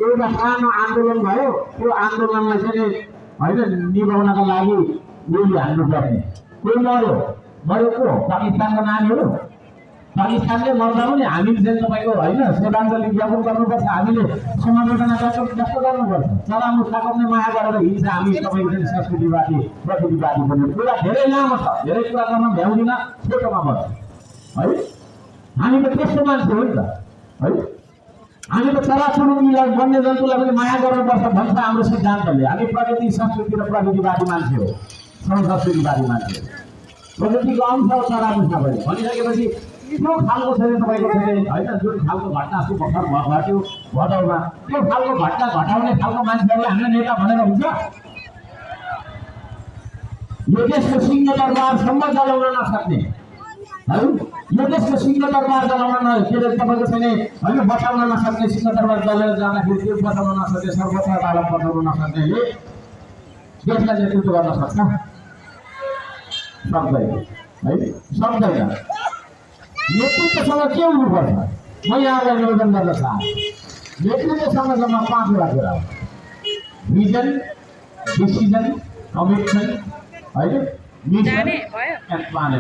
एउटा सानो आन्दोलन भयो, त्यो आन्दोलनलाई चाहिँ होइन निभाउनका लागि गोली हान्नुपर्ने। कोही मर्यो, मरेको पाकिस्तानको नानीहरू। पाकिस्तानले मर्दा पनि हामीले चाहिँ तपाईँको होइन श्रद्धाञ्जली ज्ञापन गर्नुपर्छ, हामीले समवेदना व्यक्त गर्नुपर्छ। चरा मुसाको माया गरेर हिँड्छ हामी तपाईँको चाहिँ संस्कृतिवादी प्रकृतिवादी पनि। कुरा धेरै लामो छ, धेरै कुरा गर्न भ्याउँदिन, छोटोमा बस्छ है। हामी त त्यस्तो मान्छे हो नि त है। हामी त चराचुरुङ्गीलाई वन्यजन्तुलाई पनि माया गर्नुपर्छ भन्छ हाम्रो सिद्धान्तले। हामी प्रकृति संस्कृति र प्रकृतिवादी मान्छे हो, संस्कृतिवादी मान्छे हो। प्रकृतिको अंश हो चरा मुसा पनि भनिसकेपछि त्यो खालको चाहिँ तपाईँको चाहिँ होइन जुन खालको घटना अस्ति भर्खर घट्यो भदौमा, त्यो खालको घटना घटाउने खालको मान्छेहरूले हाम्रो नेता भनेर हुन्छ? यो देशको सिंह दरबारसम्म जलाउन नसक्ने है, यो देशको सिंह दरबार जलाउन के अरे तपाईँको चाहिँ होइन बचाउन नसक्ने, सिंह दरबार जलेर जाँदाखेरि त्यो बचाउन नसक्ने, सर्वोच्च अदालत बचाउन नसक्नेले देशलाई नेतृत्व गर्न सक्छ? सक्दैन है, सक्दैन। नेतृत्वसँग के हुनुपर्छ? म यहाँलाई निवेदन गर्न चाहन्छु, नेतृत्वसँग जम्मा 5 वटा कुरा हो। भिजन, डिसिजन, कमिटमेन्ट, होइन, मिसन एन्ड प्लान।